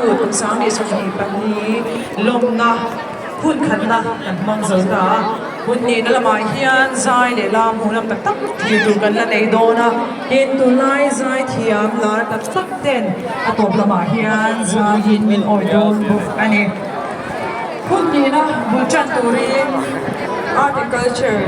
Kut 2024 lawmna hun khatna kan hmang zo ta a, hun nihna lamah hian zai leh lam hmuh lam tak tak thlir tur kan la nei dawn a, tin tunlai zai thiam lar tak tak ten a tawp lamah hian zaiin min awi dawn bawk a ni. Hun nihna bul tan turin Art and Culture.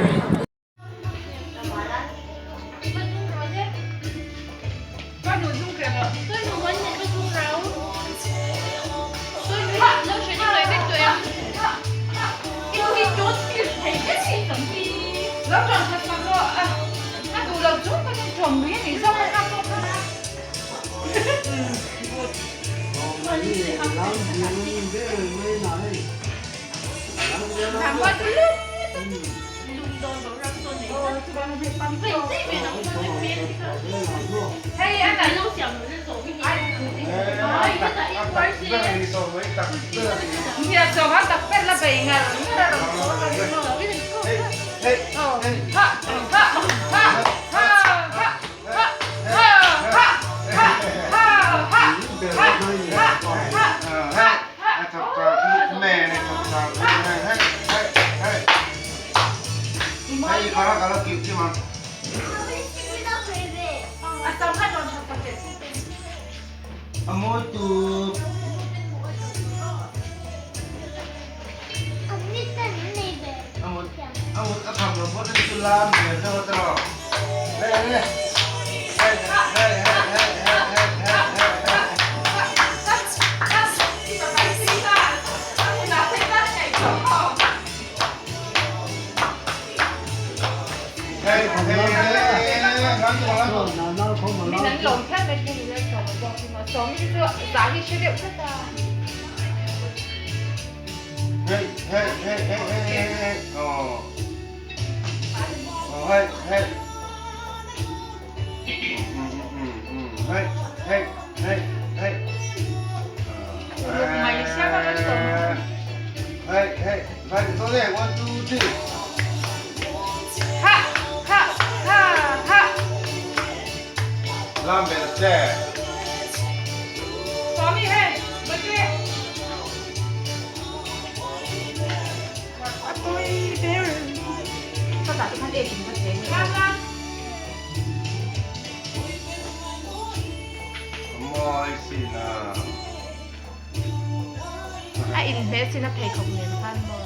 A inhmel chin a pheikhawk nen khan maw?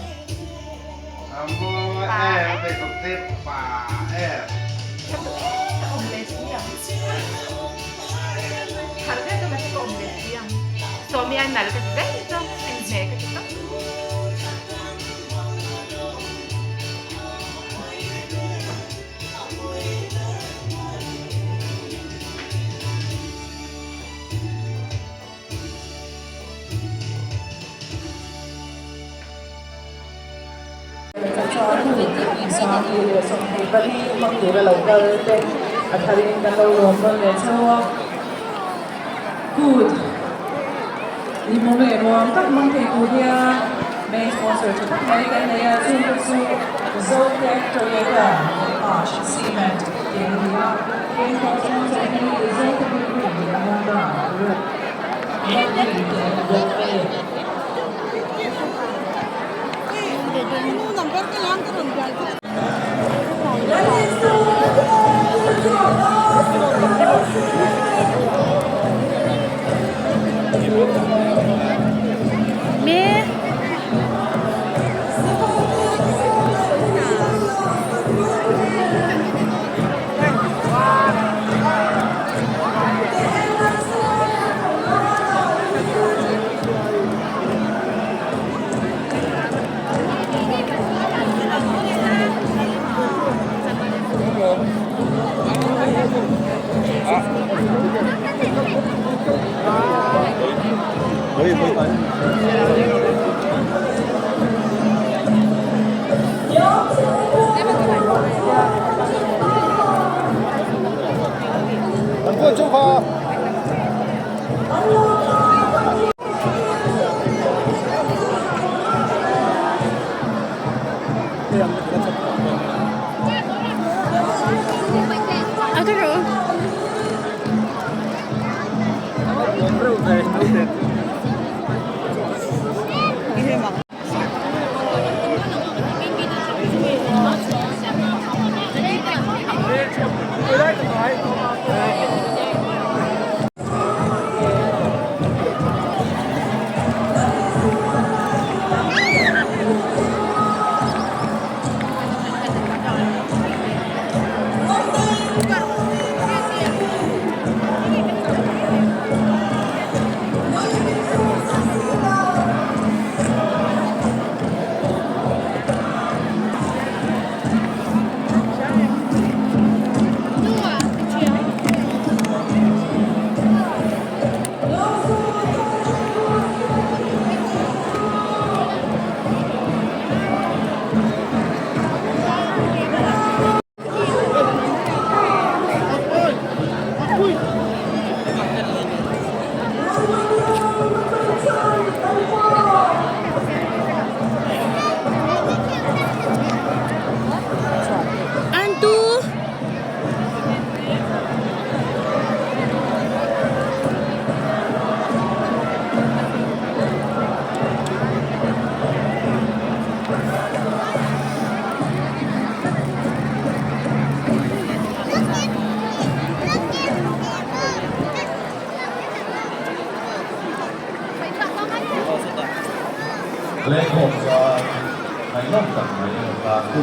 Pa e. Ka awm leh si ang. Thar vek a mahse ka awm leh si ang. Sawmi a nal ka ti daih chu a inhmeh ka ti tawp. Hmang tura lo kal te a tharin kan lo lawm nawn leh chho a, kut limawm leh nuam tak hmang thei tur hian main sponsor tha tak mai kan nei a, chung te chu Zotech Toyota leh Ash Cement tih an ni a, main sponsor hi Zotech Bakery leh Amanda Group Bakery te an ni bawk a ni. Lengkhawm zai ngaihnawm tak mai a tlangtu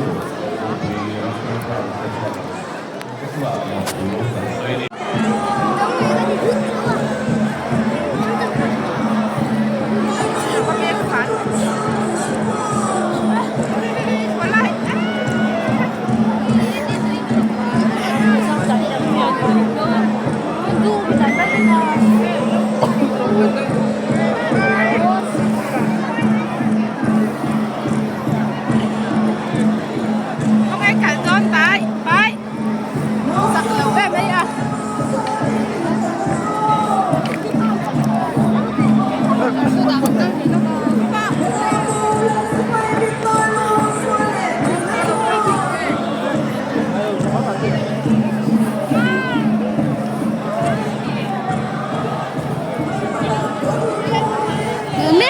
Nupui Ramthar te chuan ka chungah lawmthu kan sawi a ni.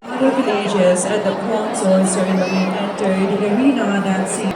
Other villages at the Khuangchawi ceremony entered the arena that scene.